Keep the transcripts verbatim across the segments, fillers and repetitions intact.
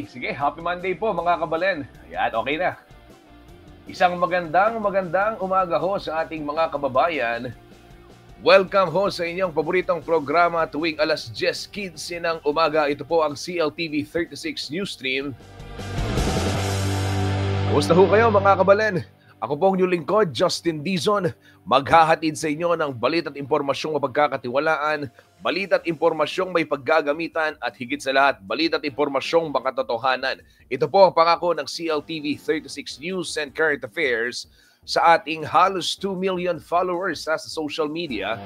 Sige, happy Monday po, mga kabalen. Ayan, okay na. Isang magandang, magandang umaga ho sa ating mga kababayan. Welcome ho sa inyong paboritong programa tuwing alas diyes kinse ng umaga. Ito po ang C L T V thirty-six News Stream. Kumusta ho kayo, mga kabalen? Ako pong inyong lingkod, Justin Dizon, maghahatid sa inyo ng balita at impormasyong mapagkakatiwalaan, balita at impormasyong may paggagamitan, at higit sa lahat, balita at impormasyong makatotohanan. Ito po ang pangako ng C L T V thirty-six News and Current Affairs sa ating halos two million followers sa, sa social media.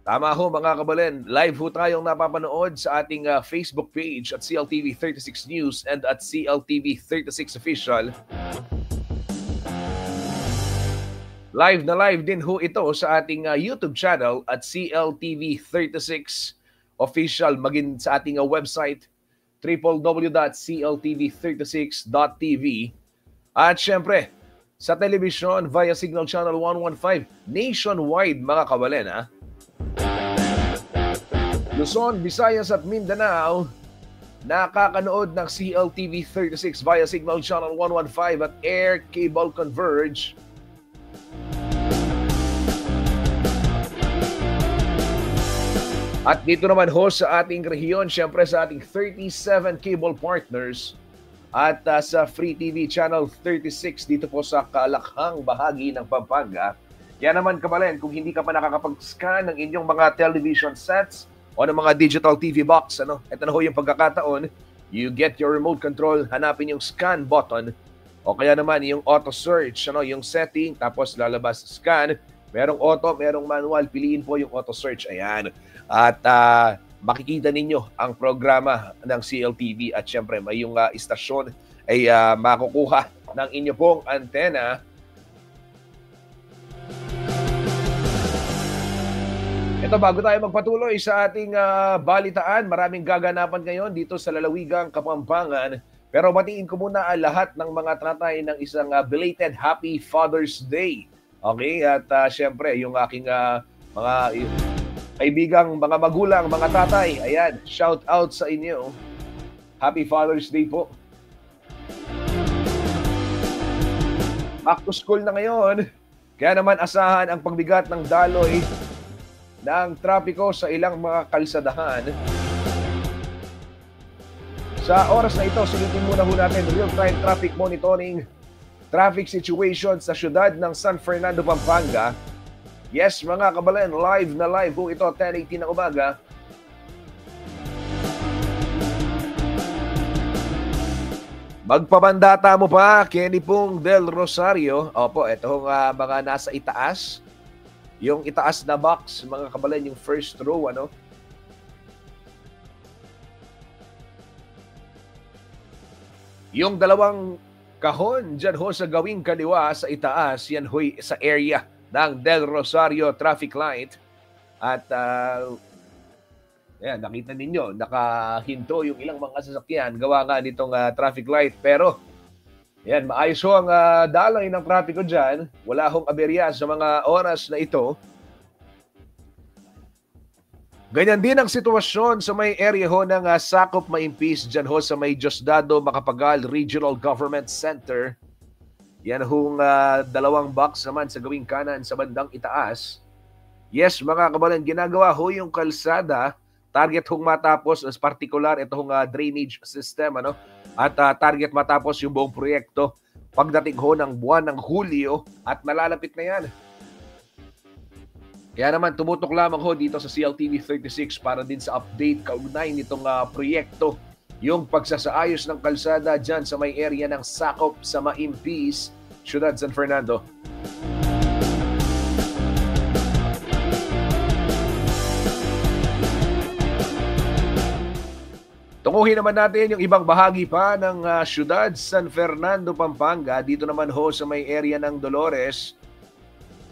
Tama ho, mga kabalen, live ho tayong napapanood sa ating, ah, Facebook page at C L T V thirty-six News and at C L T V thirty-six Official. Live na live din ho ito sa ating, ah, YouTube channel at C L T V thirty-six Official, maging sa ating, ah, website, triple W dot C L T V thirty-six dot T V. At syempre, sa telebisyon via Signal Channel one one five nationwide, mga kabalen, ha? Luzon, Visayas at Mindanao, nakakanood ng C L T V thirty-six via Signal Channel one one five at Air Cable Converge. At dito naman ho sa ating rehiyon, syempre sa ating thirty-seven cable partners at, ah, sa Free T V Channel thirty-six dito po sa kalakhang bahagi ng Pampanga. Kaya naman, kabalen, kung hindi ka pa nakakapag-scan ng inyong mga television sets o ng mga digital T V box, ano, ito na ho yung pagkakataon. You get your remote control, hanapin yung scan button o kaya naman yung auto search, ano, yung setting, tapos lalabas scan. Merong auto, merong manual, piliin po yung auto search. Ayan. At, ah, makikita ninyo ang programa ng C L T V at syempre may yung, ah, istasyon ay, ah, makukuha ng inyo pong antena. Ito, bago tayo magpatuloy sa ating, ah, balitaan, maraming gaganapan ngayon dito sa lalawigang Kapampangan. Pero batiin ko muna ang lahat ng mga tatay ng isang, ah, belated Happy Father's Day. Okay? At, ah, syempre, yung aking, ah, mga i-, kaibigang mga magulang, mga tatay, ayan, shout out sa inyo. Happy Father's Day po. Back to school na ngayon. Kaya naman, asahan ang pagbigat ng daloy ng trapiko sa ilang mga kalsadahan. Sa oras na ito, silipin muna ho natin real-time traffic monitoring, traffic situation sa siyudad ng San Fernando, Pampanga. Yes, mga kabalen, live na live ho ito, ten eighteen ng umaga. Magpabanda tamu pa, keni pung Del Rosario. Opo, eto hong, ah, mga nasa itaas. Yung itaas na box, mga kabalen, yung first row, ano? Yung dalawang kahon dyan ho sa gawing kaliwa sa itaas, yan ho'y sa area ng Del Rosario traffic light. At, ah, ayan, nakita ninyo, nakahinto yung ilang mga sasakyan gawa nga nitong, ah, traffic light. Pero, ayan, maayos ho ang, ah, daloy ng trapiko dyan. Wala hong aberya sa mga oras na ito. Ganyan din ang sitwasyon sa may area ho ng, ah, Sakop Maimpis, dyan ho sa may Diosdado Macapagal Regional Government Center. Yan hong, ah, dalawang box naman sa gawing kanan sa bandang itaas. Yes, mga kabalen, ginagawa ho yung kalsada. Target hong matapos, as partikular, ito hong, ah, drainage system, ano? At, ah, target matapos yung buong proyekto pagdating ho ng buwan ng Hulyo at nalalapit na yan. Kaya naman, tumutok lamang ho dito sa C L T V thirty-six para din sa update kaugnay nitong, ah, proyekto, yung pagsasaayos ng kalsada dyan sa may area ng Sakop sa Maimpis, Siyudad San Fernando. Tunguhin naman natin yung ibang bahagi pa ng, ah, siyudad, San Fernando, Pampanga. Dito naman ho sa may area ng Dolores,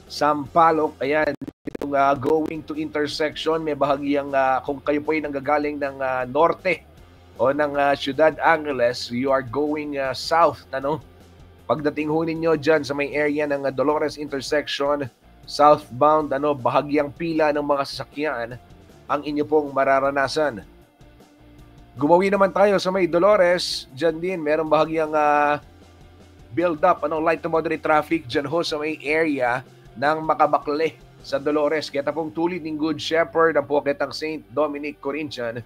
Sampaloc, ayan, yung, ah, going to intersection, may bahagi yang, ah, kung kayo po ay nanggagaling ng, ah, norte o ng, ah, Ciudad Angeles, you are going, ah, south, ano? Pagdating ho ninyo dyan sa may area ng, ah, Dolores intersection, southbound, ano, bahagyang pila ng mga sasakyan ang inyo pong mararanasan. Gumawi naman tayo sa may Dolores. Diyan din, merong bahagyang ah, build up, ano, light to moderate traffic diyan ho sa may area ng Makabakle sa Dolores. Keta pung tulid ning Good Shepherd, ampo ketang Saint Dominic Corinthian,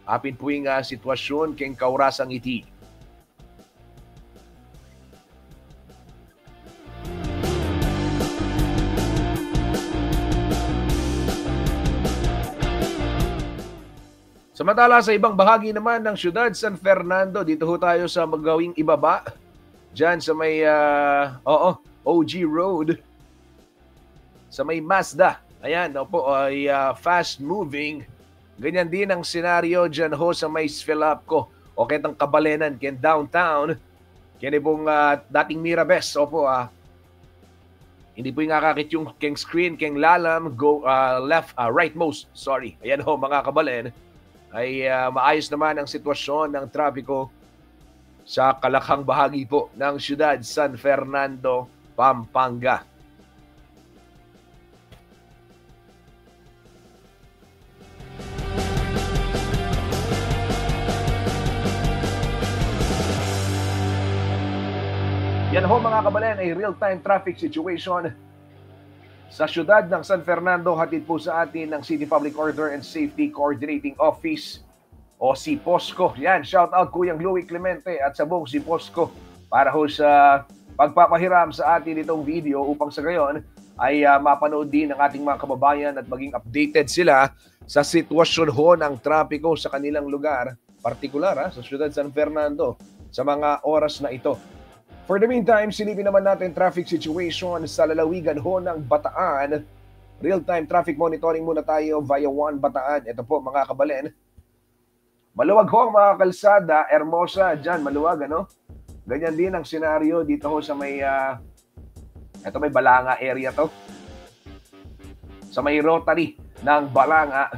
apin pu ing ah, sitwasyon keng kaurasang iti. Samantala, sa ibang bahagi naman ng siyudad San Fernando, dito ho tayo sa magawing ibaba. Diyan sa may, ah, oo, O G Road. Sa may Mazda. Ayan, opo, ay ah, fast moving. Ganyan din ang senaryo diyan ho sa may Svelapco. O ketang kabalenan, ken downtown. Kene pung ah, dating Mirabes, opo ah. Hindi po yung akakit yung keng screen, keng lalam, go ah, left, ah, rightmost, sorry. Ayan ho, mga kabalen. Ay ah, maayos naman ang sitwasyon ng trapiko sa kalakhang bahagi po ng siyudad San Fernando, Pampanga. Yan ho, mga kabalen, ay real-time traffic situation sa siyudad ng San Fernando, hatid po sa atin ng City Public Order and Safety Coordinating Office o si Posco. Yan, shout out Kuyang Louie Clemente at sa buong si Posco para ho sa pagpapahiram sa atin itong video upang sa gayon ay ah, mapanood din ng ating mga kababayan at maging updated sila sa sitwasyon ho ng trapiko sa kanilang lugar, partikular ah, sa siyudad San Fernando, sa mga oras na ito. For the meantime, silipin naman natin traffic situation sa lalawigan ho ng Bataan. Real-time traffic monitoring muna tayo via One Bataan. Ito po, mga kabalen. Maluwag ho ang mga kalsada, Hermosa, dyan, maluwag, ano? Ganyan din ang senaryo dito ho sa may, ah, ito may Balanga area to. Sa may Rotary ng Balanga.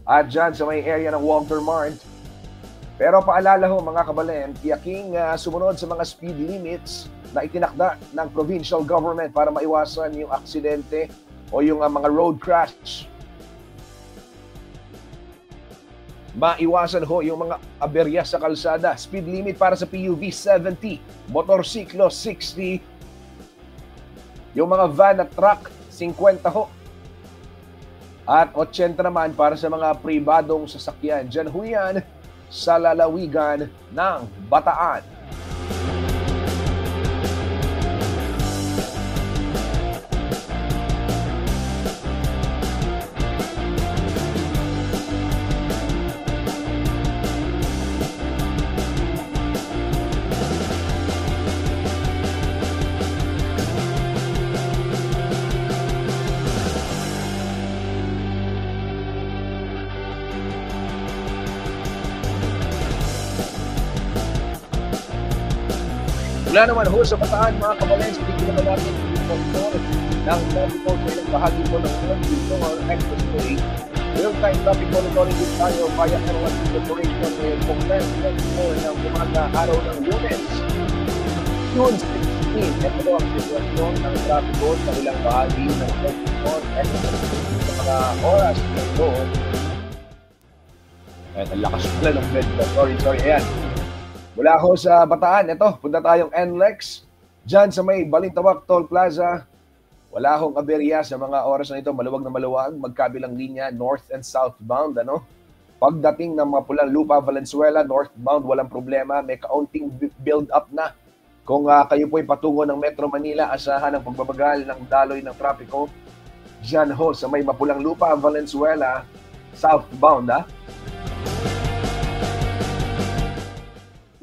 At dyan sa may area ng Walter Mart. Pero paalala ho, mga kabalen, tiyaking ah, sumunod sa mga speed limits na itinakda ng provincial government para maiwasan yung aksidente o yung ah, mga road crash. Maiwasan ho yung mga aberya sa kalsada. Speed limit para sa P U V, seventy. Motorsiklo, sixty. Yung mga van at truck, singkwenta ho. At otsenta naman para sa mga pribadong sasakyan. Diyan ho yan sa lalawigan ng Bataan. Mula naman ho sa Bataan, mga kabalen, sa tingin naman natin yung control ng traffic sa ilang bahagi po ng North Luzon Expressway. Real-time traffic monitoring din tayo via N one P Corporation ngayong Buklan, twenty-four ng umaga, araw ng Lunes, June sixteen. Ito po ang sitwasyon ng trapiko sa ilang bahagi ng North Luzon Expressway sa mga oras na ito. Ayan, ang lakas pala ng bell. Sorry, sorry. Ayan. Mula ho sa Bataan, ito, punta tayong N lex. Diyan sa may Balintawak Toll Plaza, wala hong aberya sa mga oras na ito. Maluwag na maluwag, magkabilang linya, north and southbound, ano? Pagdating ng mga pulang lupa, Valenzuela, northbound, walang problema. May kaunting bu-, build up na. Kung ah, kayo po'y patungo ng Metro Manila, asahan ang pagbabagal ng daloy ng trapiko. Diyan ho sa may mapulang lupa, Valenzuela, southbound, ah.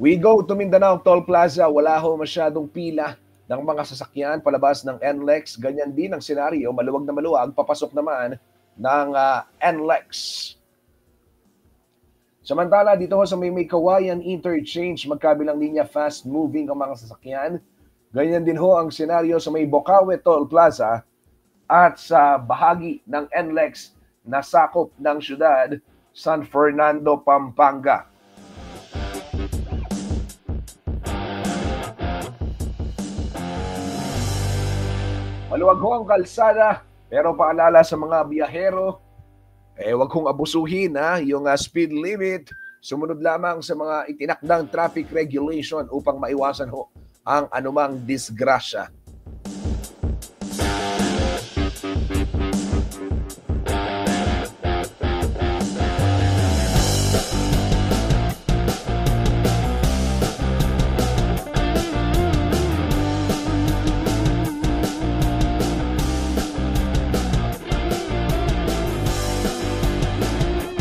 We go to Mindanao Toll Plaza, wala ho masyadong pila ng mga sasakyan palabas ng N lex. Ganyan din ang senaryo, maluwag na maluwag, papasok naman ng ah, N lex. Samantala, dito ho sa may, may Kawayan Interchange, magkabilang linya, fast moving ang mga sasakyan. Ganyan din ho ang senaryo sa may Bocaue Toll Plaza at sa bahagi ng N lex na sakop ng siyudad, San Fernando, Pampanga. Maluwag ho ang kalsada, pero paalala sa mga biyahero, eh, wag hong abusuhin, ha, yung ah, speed limit. Sumunod lamang sa mga itinakdang traffic regulation upang maiwasan ho ang anumang disgrasya.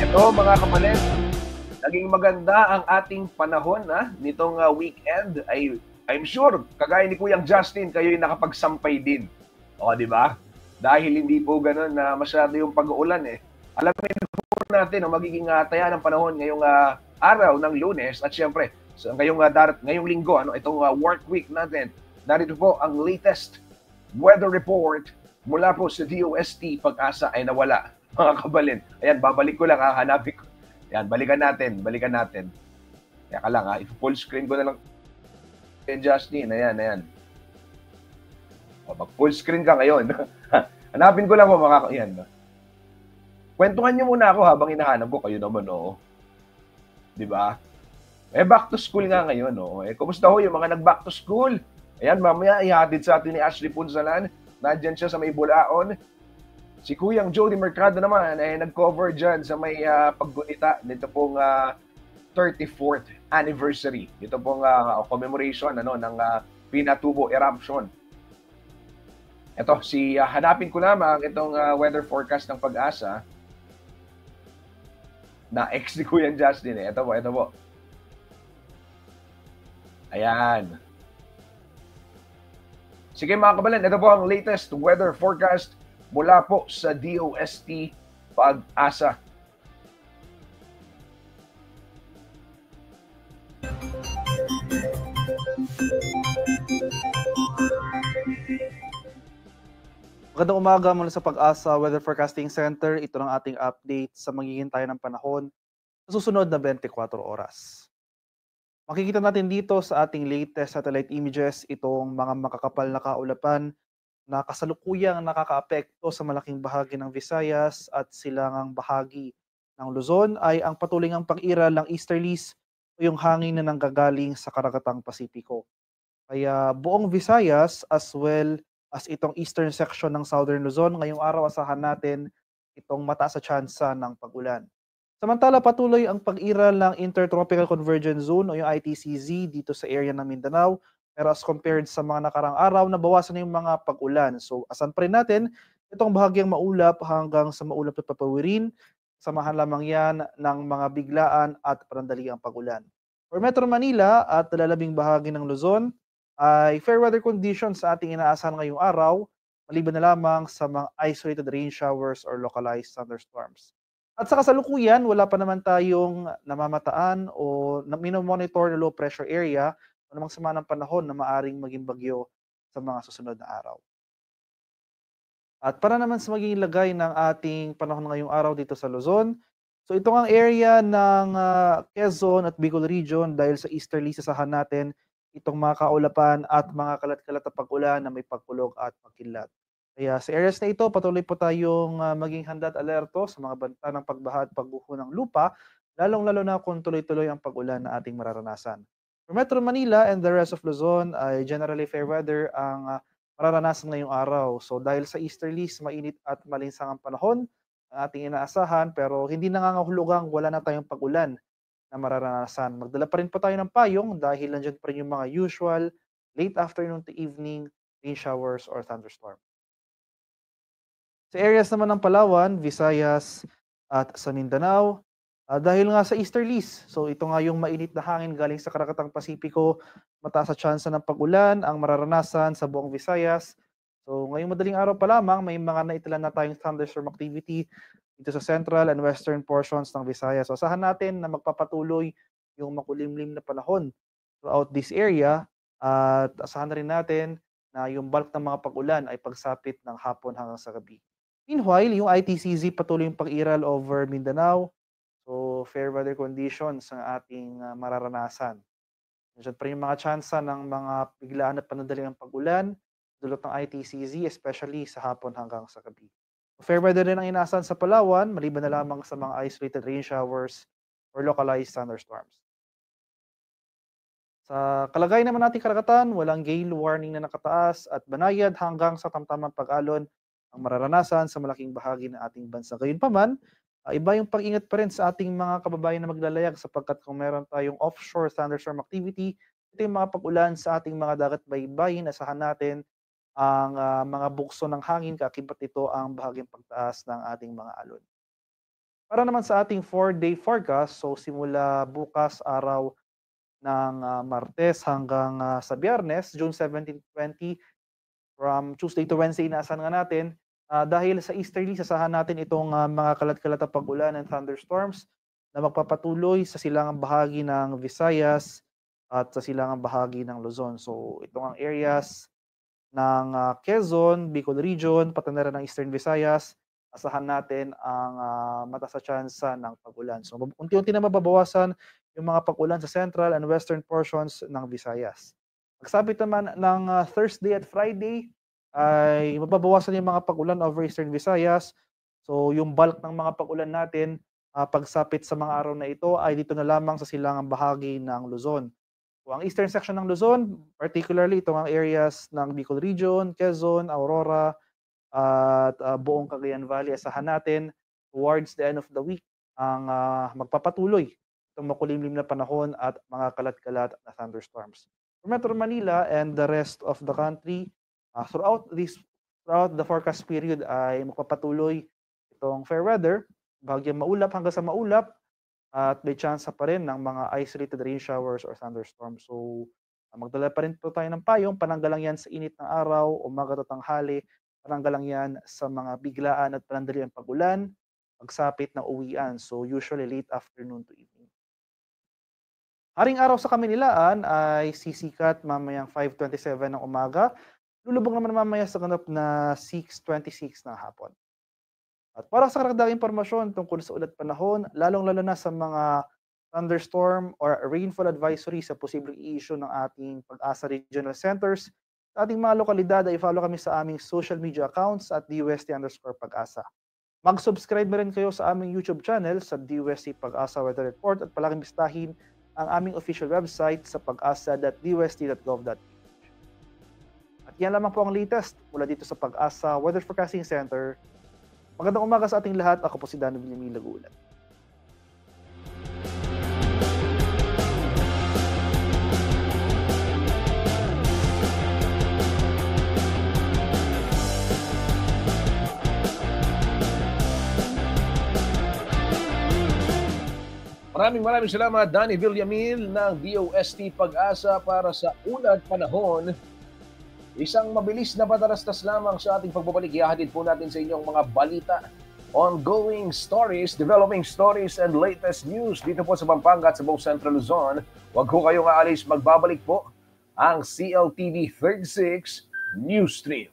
Ito, mga kapatid, naging maganda ang ating panahon, ha, nitong, ah, weekend. Ay, I'm sure, kagaya ni Kuyang Justin, kayo'y nakapagsampay din. O, di ba? Dahil hindi po ganun na masyado yung pag-uulan, eh. Alamin po natin ang magiging, ah, taya ng panahon ngayong, ah, araw ng Lunes at siyempre, so, ngayong, ah, darat-, ngayong linggo, ano, itong, ah, work week natin. Narito po ang latest weather report mula po sa D O S T PAGASA. Ay, nawala, mga kabalin. Ayan, babalik ko lang, ha, hanapin ko. Ayan, balikan natin, balikan natin. Teka lang, ha, i-full screen ko na lang. Ayan, Justin, ayan, ayan. O, mag-full screen ka ngayon. Hanapin ko lang kung makaka-, ayan. Kwentuhan niyo muna ako habang hinahanap ko. Kayo naman, oo. Di ba? Eh, back to school nga ngayon, oo. Eh, kumusta ho yung mga nag-back to school? Ayan, mamaya ihatid sa atin ni Ashley Punsalan. Nandyan siya sa may Bulaon. Si Kuyang Jody Mercado naman ay nag-cover dyan sa may, ah, paggunita nito pong, ah, thirty-fourth anniversary, nito pong, ah, commemoration, ano, ng, ah, Pinatubo eruption. Ito, si, ah, hanapin ko lamang itong, ah, weather forecast ng PAGASA. Na-ex ni Kuyang Justin, eh. Ito po, ito po. Ayan. Sige, mga kabalin, ito po ang latest weather forecast mula po sa D O S T PAGASA. Magandang umaga mula sa PAGASA Weather Forecasting Center. Ito ang ating update sa magiging taya ng panahon sa susunod na twenty-four oras. Makikita natin dito sa ating latest satellite images itong mga makakapal na kaulapan na kasalukuyang nakakaapekto sa malaking bahagi ng Visayas at silangang bahagi ng Luzon ay ang patuloy ngang pag-iral ng easterlies o yung hangin na nanggagaling sa karagatang Pasipiko. Kaya buong Visayas as well as itong eastern section ng Southern Luzon, ngayong araw asahan natin itong mataas na tsansa ng pag-ulan. Samantala, patuloy ang pag-iral ng Intertropical Convergence Zone o yung I T C Z dito sa area ng Mindanao. Pero as compared sa mga nakarang araw, nabawasan na yung mga pag-ulan. So, asan pa rin natin itong bahagyang maulap hanggang sa maulap na papawirin. Samahan lamang yan ng mga biglaan at panandaliang pag-ulan. For Metro Manila at lalabing bahagi ng Luzon, ay fair weather conditions sa ating inaasahan ngayong araw, maliban na lamang sa mga isolated rain showers or localized thunderstorms. At sa kasalukuyan, wala pa naman tayong namamataan o na-, minomonitor na low pressure area o namang sama ng panahon na maaring maging bagyo sa mga susunod na araw. At para naman sa magiging lagay ng ating panahon ngayong araw dito sa Luzon, so ito ang area ng, ah, Quezon at Bicol Region dahil sa easterly, asahan natin itong mga kaulapan at mga kalat-kalat na pag-ulan na may pagkulog at pagkidlat. Kaya sa areas na ito, patuloy po tayong, ah, maging handa at alerto sa mga banta ng pagbaha at pagguho ng lupa, lalong-lalo na kung tuloy-tuloy ang pag-ulan na ating mararanasan. For Metro Manila and the rest of Luzon ay generally fair weather ang, ah, mararanasan ngayong araw. So dahil sa easterlies, mainit at malinsang ang panahon ang ating inaasahan, pero hindi nangangahulugang wala na tayong pag-ulan na mararanasan. Magdala pa rin po tayo ng payong dahil nandiyan pa rin yung mga usual late afternoon to evening rain showers or thunderstorm. Sa areas naman ng Palawan, Visayas, at sa Mindanao, ah, dahil nga sa easterlies, so ito nga yung mainit na hangin galing sa Karagatang Pasipiko, mataas na tsansa ng pag-ulan ang mararanasan sa buong Visayas. So ngayong madaling araw pa lamang, may mga naitala na tayong thunderstorm activity dito sa central and western portions ng Visayas. So asahan natin na magpapatuloy yung makulimlim na panahon throughout this area, at asahan na rin natin na yung bulk ng mga pag-ulan ay pagsapit ng hapon hanggang sa gabi. Meanwhile, yung I T C Z patuloy yung pag-iral over Mindanao. So fair weather conditions ang ating, ah, mararanasan. Nandiyan pa rin yung mga tsansa ng mga biglaan at panandaliang pag-ulan dulot ng I T C Z, especially sa hapon hanggang sa gabi. Fair weather rin ang inaasahan sa Palawan, maliban na lamang sa mga isolated rain showers or localized thunderstorms. Sa kalagayan naman ng ating karagatan, walang gale warning na nakataas at banayad hanggang sa tamtamang pag-alon ang mararanasan sa malaking bahagi ng ating bansa. Gayunpaman, ah, iba yung pag-ingat pa rin sa ating mga kababayan na maglalayag, sapagkat kung meron tayong offshore thunderstorm activity, ito yung mga pag-ulan sa ating mga dagat baybayin. Asahan natin ang, ah, mga bugso ng hangin, kaakibat nito ang bahaging pagtaas ng ating mga alon. Para naman sa ating four-day forecast, so simula bukas, araw ng, ah, Martes, hanggang, ah, sa Biyernes, June seventeen to twenty, from Tuesday to Wednesday, inaasahan nga natin, ah, dahil sa easterly, asahan natin itong, ah, mga kalat-kalat na pag-ulan and thunderstorms na magpapatuloy sa silangang bahagi ng Visayas at sa silangang bahagi ng Luzon. So, itong ang areas ng, ah, Quezon, Bicol Region, pati na rin ng Eastern Visayas, asahan natin ang, ah, mataas na tsansa ng pag-ulan. So, mab-, unti-unti na mababawasan yung mga pag-ulan sa central and western portions ng Visayas. Pagsapit naman ng, ah, Thursday at Friday, ay mababawasan yung mga pag-ulan over Eastern Visayas. So, yung bulk ng mga pag-ulan natin, ah, pagsapit sa mga araw na ito ay dito na lamang sa silangang bahagi ng Luzon. So, ang eastern section ng Luzon, particularly itong ang areas ng Bicol Region, Quezon, Aurora, at, ah, buong Cagayan Valley, asahan natin towards the end of the week ang, ah, magpapatuloy itong makulimlim na panahon at mga kalat-kalat na thunderstorms. For Metro Manila and the rest of the country, ah, throughout this, throughout the forecast period ay magpapatuloy itong fair weather, bahagyang maulap hanggang sa maulap, at may tsansa pa rin ng mga isolated rain showers or thunderstorms. So, ah, magdala pa rin po tayo ng payong, pananggalang yan sa init ng araw, umaga at tanghali, pananggalang yan sa mga biglaan at panandaliang pag-ulan, pagsapit ng uwian. So, usually late afternoon to evening. Haring araw sa Kamaynilaan ay sisikat mamayang five twenty-seven ng umaga, lulubog naman mamaya sa ganap na six twenty-six ng hapon. At para sa karagdagang impormasyon tungkol sa ulat panahon, lalong-lalo na sa mga thunderstorm or rainfall advisory sa posibleng i-issue ng ating PAGASA Regional Centers, sa ating mga lokalidad ay i-follow kami sa aming social media accounts at D U S T underscore PAGASA. Mag-subscribe na rin kayo sa aming YouTube channel sa D U S T PAGASA Weather Report at palaging bisitahin ang aming official website sa pagasa dot D U S T dot gov dot P H. At yan lamang po ang latest mula dito sa PAGASA Weather Forecasting Center. Magandang umaga sa ating lahat. Ako po si Danny Villamil, nag-uulat. Maraming, maraming salamat, Danny Villamil ng D O S T PAGASA para sa ulat panahon. Isang mabilis na patarastas lamang sa ating pagbabalik, ihahatid po natin sa inyong mga balita, ongoing stories, developing stories, and latest news dito po sa Pampanga at sa buong Central Luzon. Huwag ho kayong aalis, magbabalik po ang C L T V thirty-six News Stream.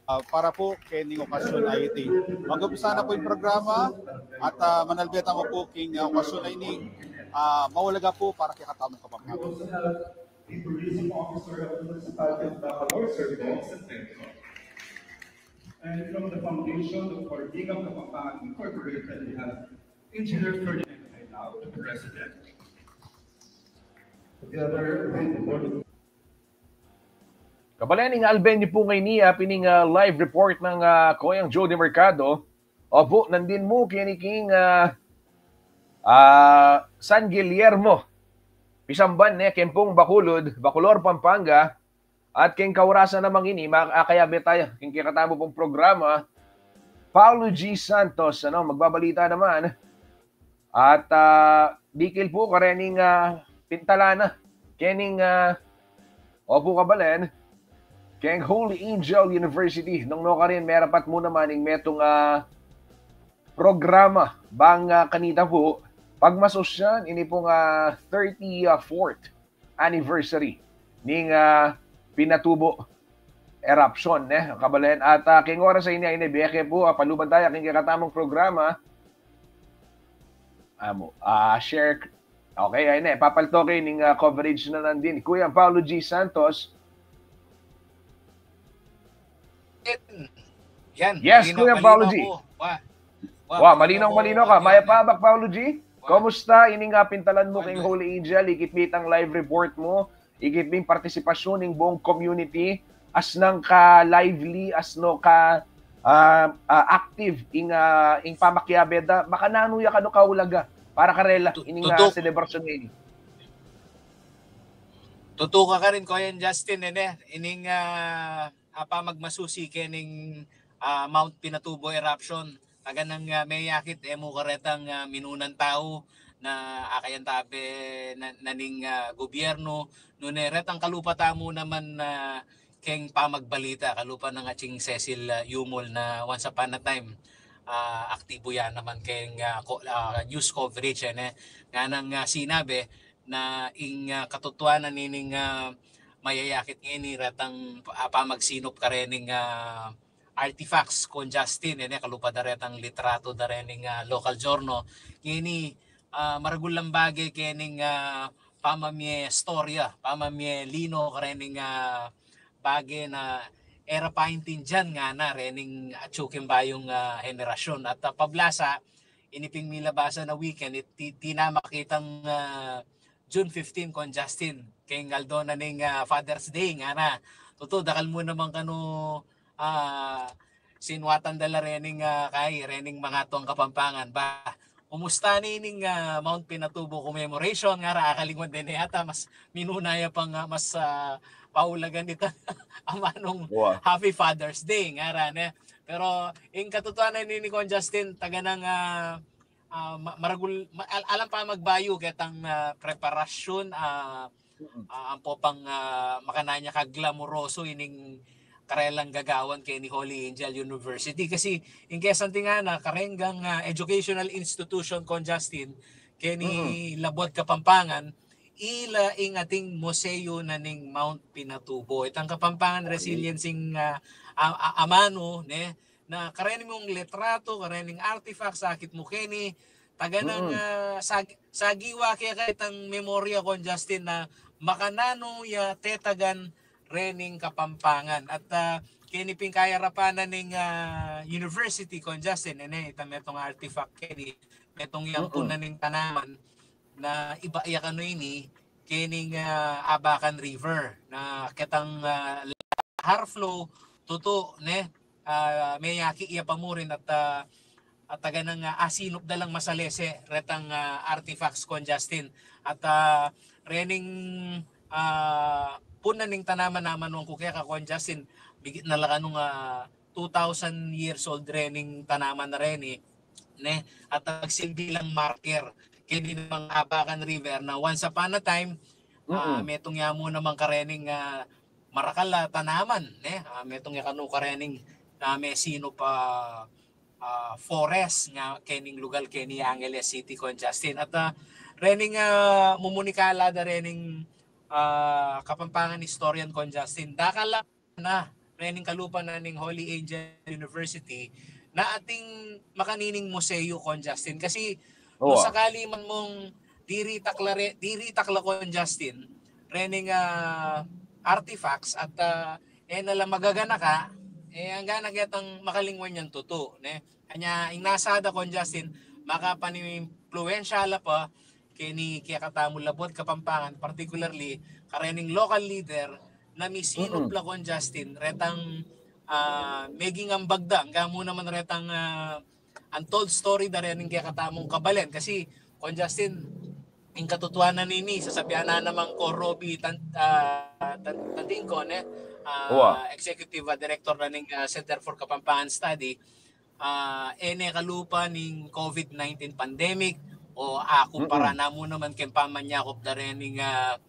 ah, para pu kening okasyon a iti. Mag-umpisa na pu ing programa at, ah, manalbe tamu pu king, ah, okasyon a ini, ah, maulaga pu para kekatamung Kapampangan. The tourism officer of the municipality of Bacolor, Sir Dong Santiago. And from the foundation of Ortiga Kapampangan Incorporated, we have Engineer Ferdinand Kailaw, the president. Together with the board. Kabalen, ing alben yu pu ngeni, ah, pining, ah, live report nang, ah, Koyang Joe de Mercado. Opu, nandin mu keni king, ah, ah, San Guillermo, Pisamban, ne, keng pung Bacolod, Bacolor, Pampanga. At keng kaurasan namang ini, ma-, ah, kaya be tayo, keng kekatamu pung programa, Paulo G Santos, ano, magbabalita naman. At, ah, dikil pu karening, ah, pintalan na kening, ah, opu, kabalen, keng Holy Angel University. Nung nukarin, merapat mu naman ing metung, ah, programa bang, ah, kanita pu pagmasusyan ini pung, ah, thirty-fourth anniversary ning, ah, Pinatubo eruption, ne, kabalen. At, ah, keng oras a ini, ini bie ke pu, ah, paluban tayo keng kekatamung programa. Amu, ah, share. Okay, ay ne, papalto ke ning, ah, coverage na nandin. Kuya Paulo G Santos. Yan. Yes, Malinaw, Kuya malinaw Paulo G. Po. Wa, wa, Wa, malinaw, malinaw ka. Yan. Maya pa, Bak Paulo G? Wa. Kumusta ining, ah, pintalan mu Wa, keng wa. Holy Angel? Ikit mi itang live report mu. Ikit mi ing partisipasyon ning buong community. Asnang ka lively, asno ka, ah, ah, active ing, ah, ing pamakiabe da. Makananu ya kanu kaulaga para karela Tu-, ining, ah, tutu. Selebrasyon ngeni? Tutu ka karin, Kuya Justin, e ne. Ining, ah, apa magmasusi kening, ah, Mount Pinatubo eruption. Taganang, ah, meyakit e mu karetang, ah, minunan tau na akayan tabe na, na ning, ah, gobyerno. Nune retang kalupa tamu naman na keng pamagbalita, kalupa nang ating Cecil, ah, Yumul na once upon a time, ah, aktibo ya naman keng, ah, ko-, ah, news coverage, e ne. Nganang, ah, sinabi na ing, ah, katutuanan ining, ah, mayayakit ngeni retang, ah, pamagsinup karening, ah, artifacts, Kuya Justin, e ne, kalupa da retang litrato da rening, ah, local journal. Ngeni, ah, maragul lang bage kening, ah, pamamie istorya, pamamie lino karening, ah, bage na e ra paintindian ngana rening atyu king bayung, ah, henerasyon. At, ah, pablasa, ini ping milabasan a weekend, it-, ti-, tinamak itang, ah, June fifteen, Kuya Justin, keng aldo na ning, ah, Father's Day, ngana. Tutu, dakal mu naman kanu, ah, sinuatan da la rening, ah, kai, rening mangatuang Kapampangan. Ba, kumusta ne ining, ah, Mount Pinatubo commemoration, ngara, akalingwan de ne yata, mas minuna ya pang, ah, mas, ah, paulagan ita amanung Wa. Happy Father's Day, ngara, ne. Pero ing katutuanan ini, Kuya Justin, taganang, ah, ah, ma-, maragul, ma-, al-, alang pamagbayu ketang, ah, preparasyon, ah, ah, ampo pang, ah, makananu ya kaglamoroso ining karelang gagawan keni Holy Angel University. Kasi ing kesanting ngana, karenggang, ah, educational institution, Kuya Justin, keni labuad Kapampangan, ila ing ating museo na ning Mount Pinatubo. Itang Kapampangan Resilience ing, ah, a-, a-, amanu, ne, na kareni mung litrato, karening artifacts, akit mu keni, taganang, ah, sag-, sagiwa ke ketang memorya, Kuya Justin, na makananu ya tetagan rening Kapampangan. At, ah, keni ping kayarapan na ning, ah, university, Kuya Justin, e ne, ita metung artifact keni, metung yang pun na ning tanaman na iba ya kanu ini, kening, ah, Abacan River, na ketang, ah, lahar flow, tutu, ne, ah, meyaki ya pa murin at, ah, at taganang, ah, asinup da lang masalese retang, ah, artifacts, Kuya Justin. At, ah, rening, ah, pun na ning tanaman a manuan ku keka, Kuya Justin, bigit na la kanung, ah, two thousand years old rening tanaman na reni, ne? At, ah, magsilbi lang marker keni namang Abacan River na once upon a time, ah, metung ya mu namang karening, ah, marakal a tanaman, ne? Ah, metung ya kanu karening, ah, mesinup a, ah, forest nga kening lugal keni Angeles City, Kuya Justin. At, ah, rening, ah, mumunikala da rening, ah, Kapampangan historian, Kuya Justin, dakal la na rening kalupa na ning Holy Angel University, na atin makanining museo, Kon Justin. Kasi, kung sakali man mung diri takla, re, diri takla, Kon Justin, rening, ah, artifacts at, ah, e na la magaganaka, e, anggang na ketang makalingwan yang tutu, ne? Anya, ing nasa da, Kon Justin, makapanimpluwensya la pa keni kekatamu labuad Kapampangan, particularly karening local leader na misinup la, Kon Justin, retang, ah, meging ambag da, anggang mu naman retang, ah, untold story da rening kekatamung kabalen. Kasi, Kon Justin, ing katutuanan nini, sasabian na namang Kong Roby Tan-, ah, Tan-, Tantingco, ne? Ah, executive, ah, director na ning, ah, Center for Kapampangan Study, ah, e ne kalupa ning COVID nineteen pandemic, o aku para namu naman keng pamanyakup da rening, ah,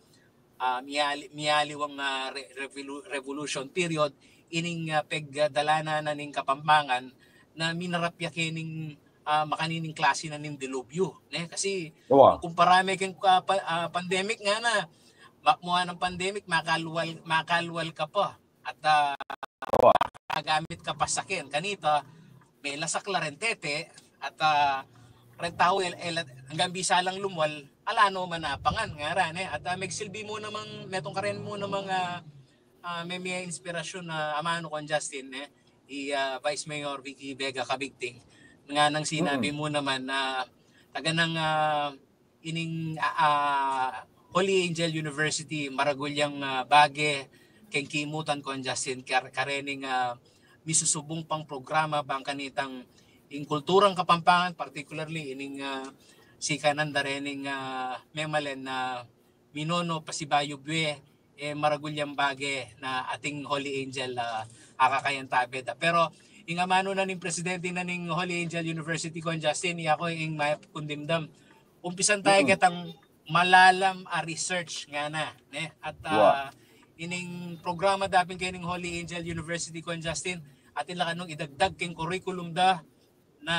ah, miali-, mialiwang, ah, re-, revolu-, revolution period, ining, ah, pegdalanan na ning Kapampangan na minarapya kening, ah, makanining klasi na ning dilubyo, ne? Kasi, kumpara me keng, ah, pa-, ah, pandemic ngana, makmuan nang pandemic, makalwal, makalwal ka pa. At, ah, kagamit ka pa saken. Kanita, melasak la reng tete, at, ah, reng tau, el-, el-, anggang bisa lang lumwal, ala no man apangan, ngara, ne? At, ah, megsilbi mu namang, metung karen mu namang, ah, ah, me-, mie inspirasyon na amanu, Kon Justin, ne? I, ah, Vice Mayor Vicky Vega Cabigting. Nganang sinabi mu naman na taga nang, ah, ining, ah, ah, Holy Angel University, maragul yang, ah, bage keng kimutan, Kon Justin, kar-, karening, ah, misusubung pang programa bang kanitang ing kulturang Kapampangan, particularly ining, ah, sikanan da rening, ah, memalen na minono pasibayu bue, e, maragul yang bage na ating Holy Angel, ah, akakayan tabe da. Pero ing amanu na ning presidente na ning Holy Angel University, Kon Justin, iya ku ing mayap kung dimdam, umpisan taya ketang malalam a research ngana, ne? At, ah, ining programa da pin kening Holy Angel University, Kon Justin, atin la kanung idagdag keng curriculum da na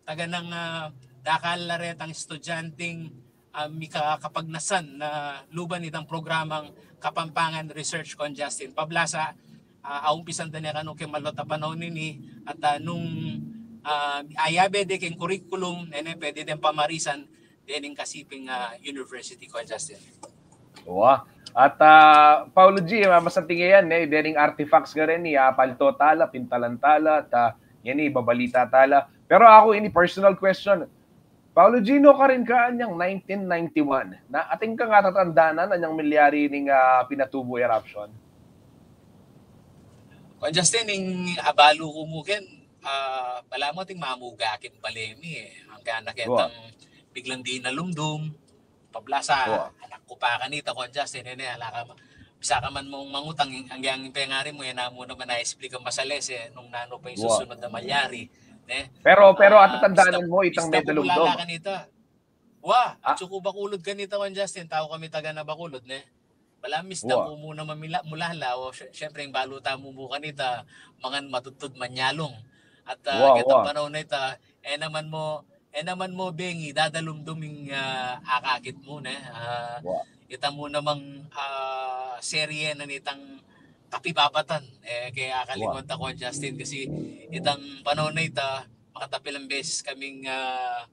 taga nang, ah, dakal la retang estudyanteng, ah, mikakapagnasan na luban itang programang Kapampangan Research, Kon Justin. Pablasa, ah, aumpisan da ne kanu keng malutu a panaun ini at, ah, nung, ah, ayabe de keng curriculum, e ne pwede deng pamarisan dening kasiping, ah, university, Kon Justin. Wa. At, ah, Paolo G, ah, masanting yan, e, dening artifacts ngeni, ah, palto tala, pintalan tala, at, ah, ngeni, babalita tala. Pero aku ini personal question. Paolo G, nukarin ka anyang nineteen ninety-one? Na atin kang atatandanan anyang milyari ning, ah, Pinatubo eruption? Kon Justin, ing abalu ku mu ken, ah, balamu atin mamuga king bale mi, e. Anggang na ketang biglang dinalumdum, pablasa, anak ku pa kanita, Kon Justin, e ne, ala ka ma-, bisa ka man mung mangutang, anggang pengari mu, e na mu naman na-explain masales, e, nung nanu pa ing susunod a malyari, ne? Pero, pero, ah, atatandanan mu itang medalumdum? Kanita. Wa, atsu ku Bacolod kanita, Kon Justin, tau kami taga na Bacolod, ne? Balamu misdan ku mu naman mila-, mulala, o, sy-, syempre, ing balu tamu mu kanita, mangan matudtud manyalung. At, ah, ketang panaun a ita, e naman mu, e naman mu bengi, dadalumdum ing, ah, akakit mu, ne? Ah, ita mu namang, ah, serye na nitang Tapi Babatan. E, kaya akalingwan ta, Kon Justin, kasi itang panaun a ita, makatapilang beses kaming, ah,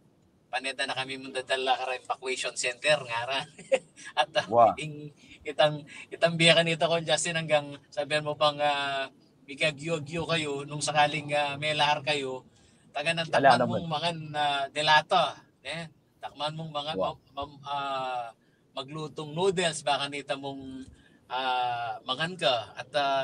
pane da na kami mung dadala kara evacuation center, ngara. At, ah, ing, itang, itang bie kanita, Kon Justin, anggang sabian mu pang, ah, migagyu-agyu kayu, nung sakaling, ah, melahar kayu, taga nang takman mung mangan, ah, de lata, ne? Takman mung mangan, mam-, mam-, ah, maglutung noodles, ba kanita mung, ah, mangan ka. At, ah,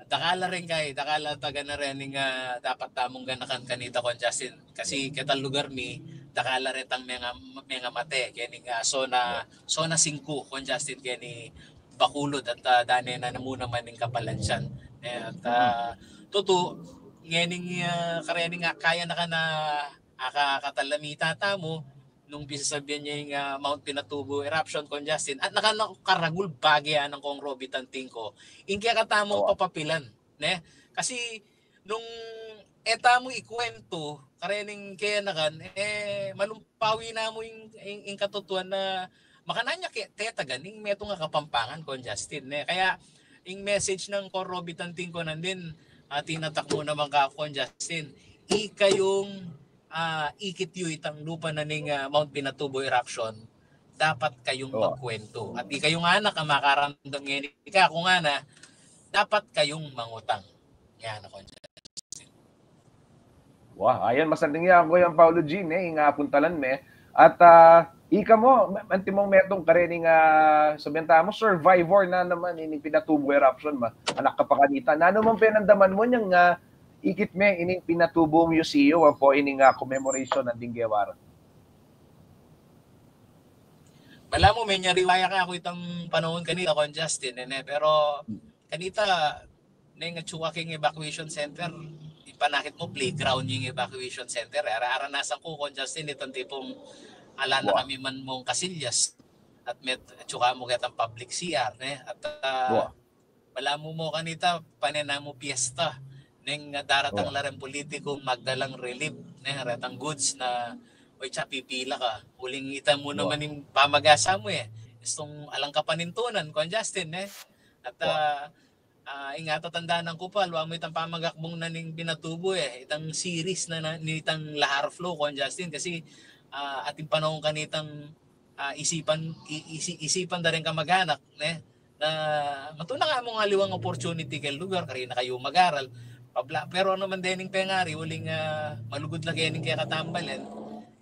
dakal la rin kay, dakal la taga na rin ning, ah, dapat tamung ganakan kanita, Kon Justin. Kasi ketang lugar mi, dakal la rin tang menga-, mengamate. Keni nga, zona, zona singko, Kon Justin, keni Bacolod at, ah, dane na namu naman ning kabalansian. E, at, ah, tutu, ngening, ah, karening, ah, kaya na ka na, ah, ka-, katalamita tamu, nung bisasabian ya ing, ah, Mount Pinatubo eruption, Kon Justin, at naka-, nakaragul bage ya nang Kong Roby Tantingco ing kekatamung papapilan, ne? Kasi nung e tamu ikuwentu karening kayanakan, e, malumpawi namu ing, ing, ing katutuan na makanyan ya ke-, tetagan ing metung a Kapampangan, Kon Justin, ne? Kaya Ing message nang Cor Robitan Tingko nandin, ah, tinatak mu naman ka, Kon Justin. Ikayung, ah, ikit yu itang lupa na ning, ah, Mount Pinatubo eruption, dapat kayung magkwento. At ikayung anak ang makaramdam ngeni ka, kung ana, dapat kayung mangutang. Yan, Kon Justin. Wah, ayan, masanding ya, Kuyang Paolo G, ne, ing apuntalan me. At, ah, ika mu, antimong metung karening, ah, sabian ta mu, survivor na naman ining Pinatubo eruption, ma. Anak ka pa kanita. Nanu mang penandaman mu nyang, ah, ikit me ining Pinatubo Museum, ampo ining, ah, commemoration nanding Guevara? Balamu, menyari waya ka aku itang panaun kanita, Kon Justin, e, ne? Pero kanita, neng atsu ka king evacuation center, ipanakit mu playground ing evacuation center, e. Ara-, aranasan ku, Kon Justin, itang tipung ala na kami man mung kasilyas. At met, atsu ka mu ketang public C R, ne? At, ah, balamu mu kanita, pane na mu piyesta. Neng daratang la reng politikung magdalang relief, ne? Retang goods na, oy, tsa pipila ka. Uling ita mu naman ing pamagasa mu, e. Istung alang kapanintunan, Kon Justin, ne? At, ah, ah, ing atatandanan ku pa, aliwa mu itang pamagakbung na ning Pinatubo, e, itang series na, na nitang Lahar Flow, Kon Justin, kasi, ah, atin panaun kanitang, ah, isipan, i-, isi-, isipan da ring kamaganak, ne, na matuna ka mung aliwang opportunity keng lugar, karina kayu mag-aral. Pabla, pero anu man dening pengari, uling, ah, malugud la kening kekatang balen,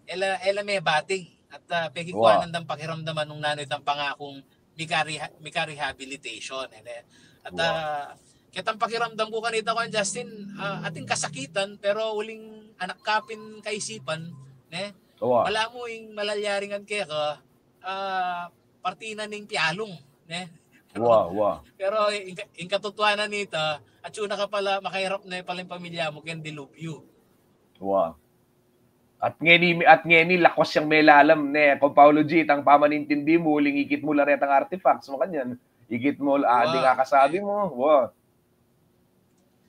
e la, e la mebati. At, ah, pekikuanan dang pakiramdaman nung nanu itang pangakung mika-reha-, mika-rehabilitation, e, ne? At, ah, ketang pakiramdam ku kanita, Kon Justin, ah, atin kasakitan, pero uling anak ka pin kaisipan, ne? Balamu ing malalyaringan keka, ah, parti na ning pialung, ne? Wa, wa. Pero ing, ing katutuanan nita, atsu na ka pala, makairap na pala ing pamilya mu keng dilubyu. Wa. At ngeni, at ngeni, lakwas yang melalam, ne, Kon Paolo G, itang pamanintindi mu, uling ikit mu la retang artifacts, makanyan. Ikit mu, ah, ding akasabi mu. Wa.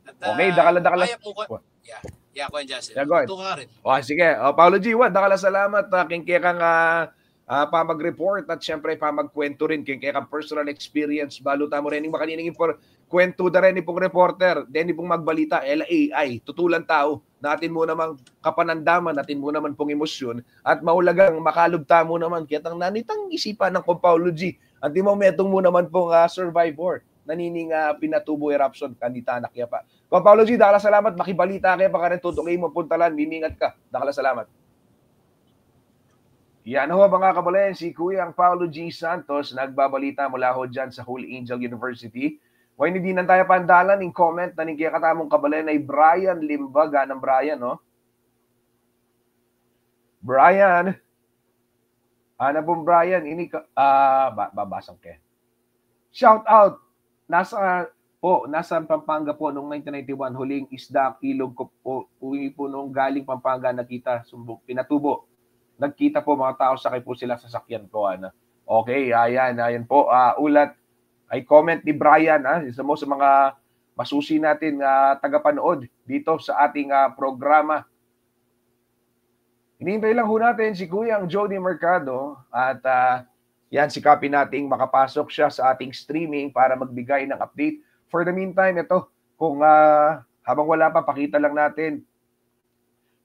At, okay, ah, dakal, dakal. Mayap mu ko. Wa. Ya, ya, Kon Justin. Ya, go ahead. Tuka rin. O, sige. O, Paolo G, wa, dakal a salamat, ah, keng kekang, ah, ah, pamag-report at siyempre pamagkwento rin keng kekang personal experience. Balu tamu rin ing makanining impor-, kwento da rin ipung reporter, deni pung magbalita, e la A I, tutulan tau, na atin mu namang kapanandaman, atin mu naman pung emosyon, at maulagang makalub tamu naman ketang nanu itang isipan nang Kon Paolo G. Antimo metung mu naman pung, ah, survivor na nining, ah, Pinatubo eruption kanita, anak ya pa. Kon Paolo G, dakal a salamat, makibalita ke pa karin, tutuki mu puntalan, mimingat ka. Dakal a salamat. Yan ho, mga kabalen, si Kuyang Paolo G Santos, nagbabalita mula ho dyan sa Holy Angel University. Ngayon, hindi na tayo pandalan, ing comment na ning kekatamung kabalen ay Brian Limbaga ng Brian, no? Brian, ana pong Brian, ini ka, ah, ba-, babasang ke. Shout out. Nasa po, nasa Pampanga po noong nineteen ninety-one, huling isda, ilog ko po, uwi po noong galing Pampanga, nakita, Sumbo, Pinatubo. Nagkita po mga tao, sakay po sila sa sakyan ko, ano. Okay, ayan, ayan po. Ah, ulat, ay comment ni Brian, ah, isa mo sa mga masusi natin, ah, tagapanood dito sa ating, ah, programa. Hinihintay lang ho natin si Kuyang Jody Mercado at, ah, yan, sikapin nating makapasok siya sa ating streaming para magbigay ng update. For the meantime, ito, kung, ah, habang wala pa, pakita lang natin.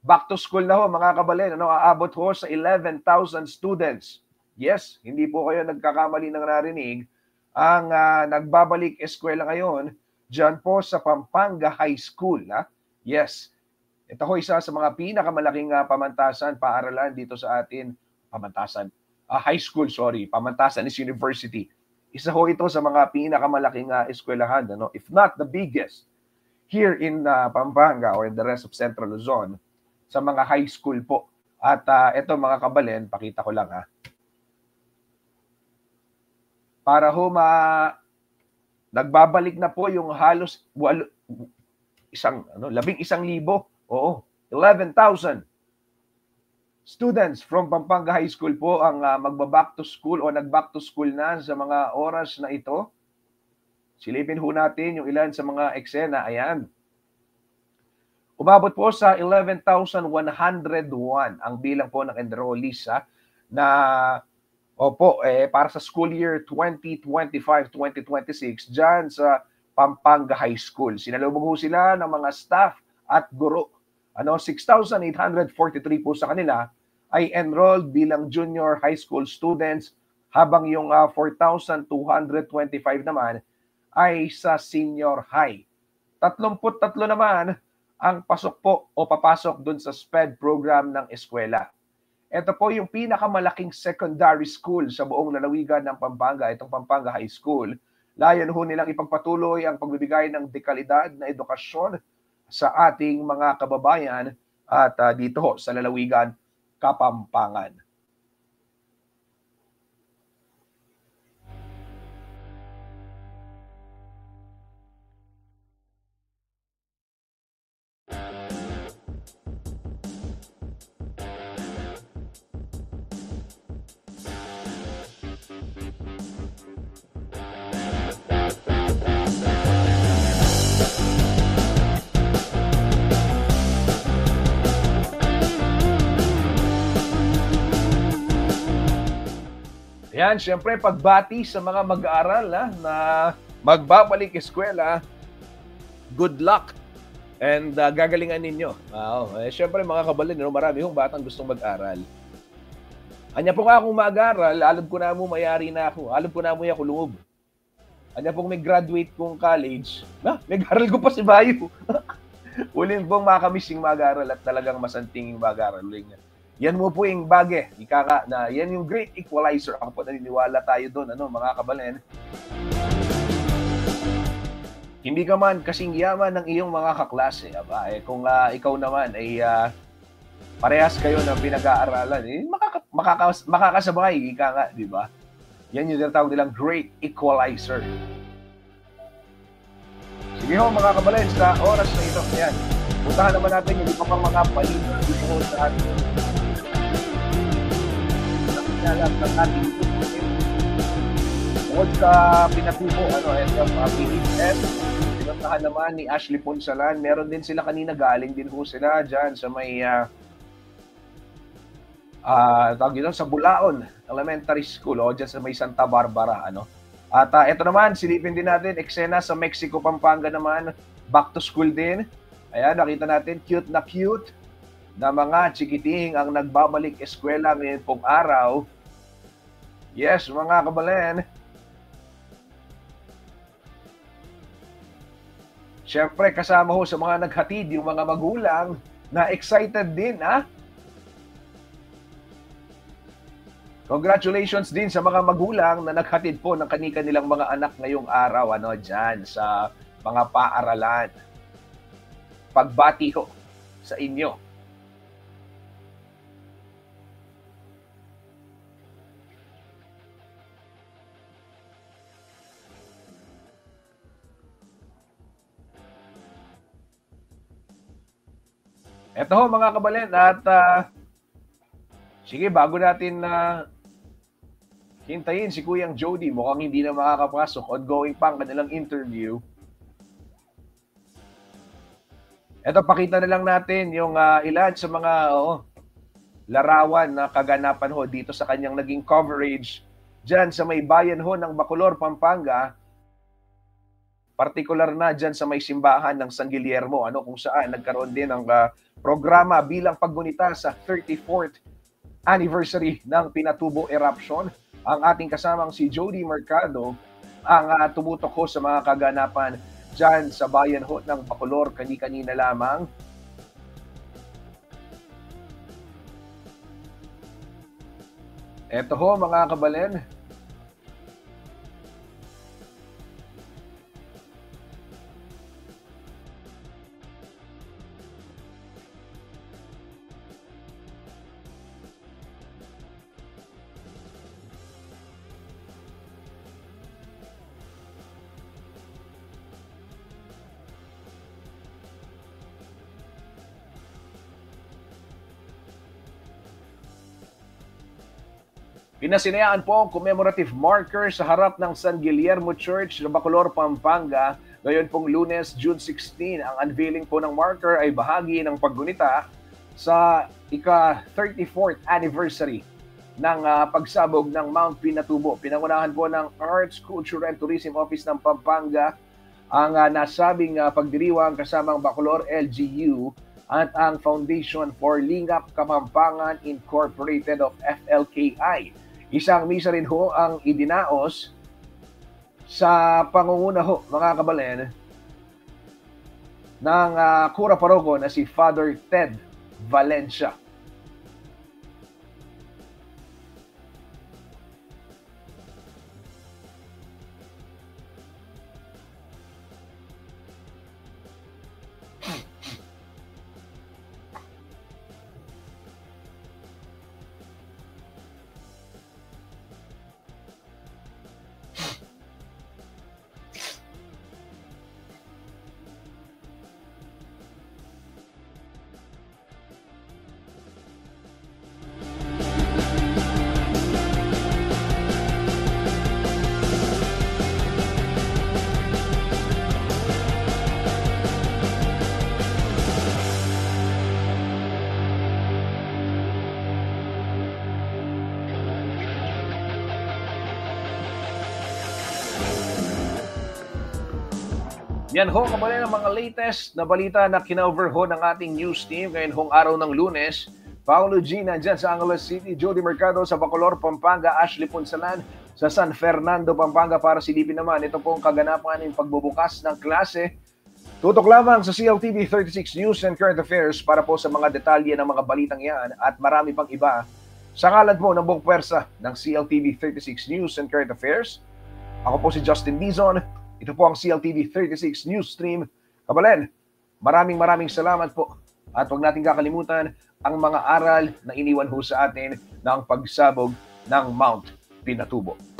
Back to school na ho, mga kabalen, ano, aabot ho sa eleven thousand students. Yes, hindi po kayo nagkakamali ng narinig. Ang, ah, nagbabalik eskwela ngayon, dyan po sa Pampanga High School, ha? Yes, ito ho, isa sa mga pinakamalaking, ah, pamantasan, paaralan dito sa atin, pamantasan, ah, high school, sorry, pamantasan is university. Isa ho ito sa mga pinakamalaking, ah, eskwelahan, ano, if not the biggest, here in, ah, Pampanga or in the rest of Central Luzon, sa mga high school po. At, ah, eto, mga kabalen, pakita ko lang, ha. Para ho ma-, nagbabalik na po yung halos walo, isang, ano, labing isang libo. Oo, eleven thousand students from Pampanga High School po ang, ah, magba-back to school o nag-back to school na sa mga oras na ito. Silipin ho natin yung ilan sa mga eksena. Ayan. Umabot po sa eleven thousand one hundred one ang bilang po ng enrollees, ha, na Opo, eh, para sa school year twenty twenty-five, twenty twenty-six, dyan sa Pampanga High School. Sinalubog ho sila ng mga staff at guro. Ano, six thousand eight hundred forty-three po sa kanila ay enrolled bilang junior high school students, habang yung, ah, four thousand two hundred twenty-five naman ay sa senior high. Tatlumpu't tatlo naman ang pasok po o papasok dun sa SPED program ng eskwela. Ito po yung pinakamalaking secondary school sa buong lalawigan ng Pampanga, itong Pampanga High School. Layunin ho nilang ipagpatuloy ang pagbibigay ng dekalidad na edukasyon sa ating mga kababayan at, ah, dito ho sa lalawigan Kapampangan. Ayan, siyempre, pagbati sa mga mag-aaral, ah, na magbabalik eskwela, good luck. And, ah, gagalingan ninyo. Ah, oh, eh, siyempre, mga kabalin, no, marami hong batang gustong mag-aral. Anya po nga akong mag-aral, alab ku na mu mayari na aku. Alab ku na mu ya kulungub. Anya pong mig-graduate kung college, na, mag-aral ku pa si bayu. Uling pong makamiss ing mag-aral at talagang masanting ing mag-aral. Uling, yan mu po ing bage, ika nga, na yan yung great equalizer. Ako po naniniwala tayo dun, ano, mga kabalen. Hindi ka man kasing yaman ng iyong mga kaklase, aba, eh, kung, ah, ikaw naman ay, ah, parehas kayo ng pinag-aaralan, eh, makaka-, makaka-, makakasabay, ika nga, di ba? Yan yung tinatawag nilang great equalizer. Sige ho, mga kabalen, sa oras na ito, yan. Puntahan naman natin yung iba pang mga balita dito sa ating, sa ating, bukod sa pinatubo, ano, ito, uh, P H S, pinuntahan naman ni Ashley Punsalan. Meron din sila kanina, galing din ho sila dyan sa may, ah, ah, tawag dito, sa Bulaon Elementary School, o dyan sa may Santa Barbara, ano. At, ah, eto naman, silipin din natin, eksena sa Mexico, Pampanga naman, back to school din. Ayan, nakita natin, cute na cute na mga chikiting ang nagbabalik eskwela ngayon pong araw. Yes, mga kabalen. Siyempre, kasama ho sa mga naghatid, yung mga magulang na excited din, ha? Congratulations din sa mga magulang na naghatid po ng kani-kanilang mga anak ngayong araw, ano, dyan sa mga paaralan. Pagbati ho sa inyo. Eto ho, mga kabalen, at, ah, sige, bago natin, ah, hintayin si Kuyang Jody, mukhang hindi na makakapasok, ongoing pa ang kanilang interview. Eto, pakita na lang natin yung, ah, ilan sa mga, oo, larawan na kaganapan ho dito sa kanyang naging coverage dyan sa may bayan ho ng Bacolor, Pampanga. Partikular na dyan sa may simbahan ng San Guillermo, ano, kung saan nagkaroon din ng, ah, programa bilang paggunita sa thirty-fourth anniversary ng Pinatubo Eruption. Ang ating kasamang si Jody Mercado ang, ah, tumutok ho sa mga kaganapan dyan sa bayan ho ng Bacolor kani-kanina lamang. Eto ho, mga kabalen. Pinasinayaan po ang commemorative marker sa harap ng San Guillermo Church sa Bacolor, Pampanga. Ngayon pong Lunes, June sixteen, ang unveiling po ng marker ay bahagi ng paggunita sa ika thirty-fourth anniversary ng ah, pagsabog ng Mount Pinatubo. Pinangunahan po ng Arts, Culture and Tourism Office ng Pampanga ang ah, nasabing ah, pagdiriwang, kasamang Bacolor L G U at ang Foundation for Lingap Kapampangan Incorporated of F L K I. Isang misa rin ho ang idinaos sa pangunguna ho, mga kabalen, ng ah, kura paroko na si Father Ted Valencia. Yan ho, kabalen, ang mga latest na balita na kinover ho ng ating news team ngayon hong araw ng Lunes. Paolo G nandyan sa Angeles City, Jody Mercado sa Bacolor, Pampanga, Ashley Punsalan sa San Fernando, Pampanga, para silipin naman ito pong kaganapan ng pagbubukas ng klase. Tutok lamang sa C L T V thirty-six News and Current Affairs para po sa mga detalye ng mga balitang yan at marami pang iba. Sa ngalan po ng buong pwersa ng C L T V thirty-six News and Current Affairs, ako po si Justin Dizon. Ito po ang C L T V thirty-six News Stream. Kabalen, maraming maraming salamat po. At huwag nating kakalimutan ang mga aral na iniwan ho sa atin ng pagsabog ng Mount Pinatubo.